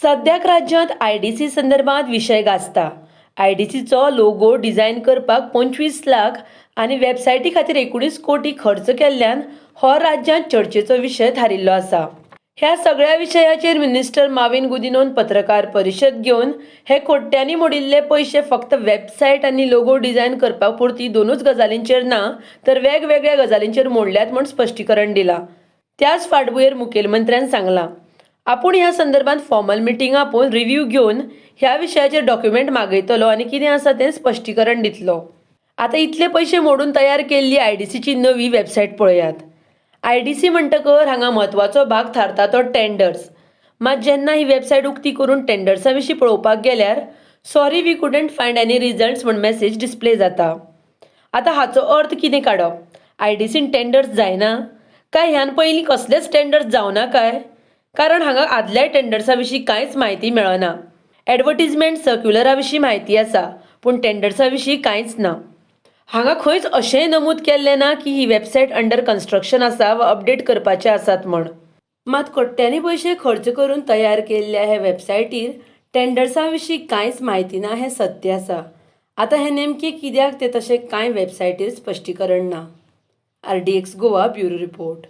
सद्याक राज्यांत आयडीसी संदर्भात विशय गाजता. आयडीसीचो लोगो डिझायन करपाक 25 लाख आनी वेबसायटी खातीर 19 कोटी खर्च केल्ल्यान हो राज्यांत चर्चेचो विशय थारिल्लो आसा. ह्या सगळ्या विशयाचेर मिनिस्टर माविन गुदिन्होन पत्रकार परिशद घेवन हे कोट्यांनी मोडिल्ले पयशे फक्त वेबसायट आनी लोगो डिझायन करपा पुरती दोनूच गजालींचेर ना तर वेगवेगळ्या गजालींचेर मोडल्यात म्हूण स्पश्टीकरण दिलां. त्याच फाटभुंयेर मुखेलमंत्र्यान सांगलां, आपूण ह्या संदर्भात फॉर्मल मिटींग आपोवन रिव्यू घेवन ह्या विशयाचेर डॉक्युमेंट मागयतलो आनी कितें आसा तें स्पश्टीकरण दितलो. आतां इतले पयशे मोडून तयार केल्ली आयडीसीची नवी वेबसायट पळयात. आयडीसी म्हणटकर हांगा म्हत्वाचो भाग थारता तो टेंडर्स. मात जेन्ना ही वेबसायट उक्ती करून टेंडर्सा विशीं पळोवपाक गेल्यार "Sorry, we couldn't find any results" म्हूण मॅसेज डिस्प्ले जाता. आतां हाचो अर्थ कितें काडप? आयडीसीन टेंडर्स जायना काय? ह्यान पयलीं कसलेच टेंडर्स जावना काय? कारण हांगा आदल्याय टेंडर्सा विशीं कांयच म्हायती मेळना. एडवर्टीजमेंट सर्क्युलरा विशीं म्हायती आसा, पूण टेंडर्सा विशीं कांयच ना. हांगा खंयच अशेंय नमूद केल्लें ना की ही वेबसायट अंडर कन्स्ट्रक्शन आसा वा अपडेट करपाचे आसात म्हण. मात कोट्यांनी पयशे खर्च करून तयार केल्ल्या ह्या वेबसायटीर टेंडर्सा विशीं कांयच म्हायती ना हें सत्य आसा. आतां हें नेमकें कित्याक तें तशें कांय वेबसायटीर स्पश्टीकरण ना. RDX Goa, bureau report.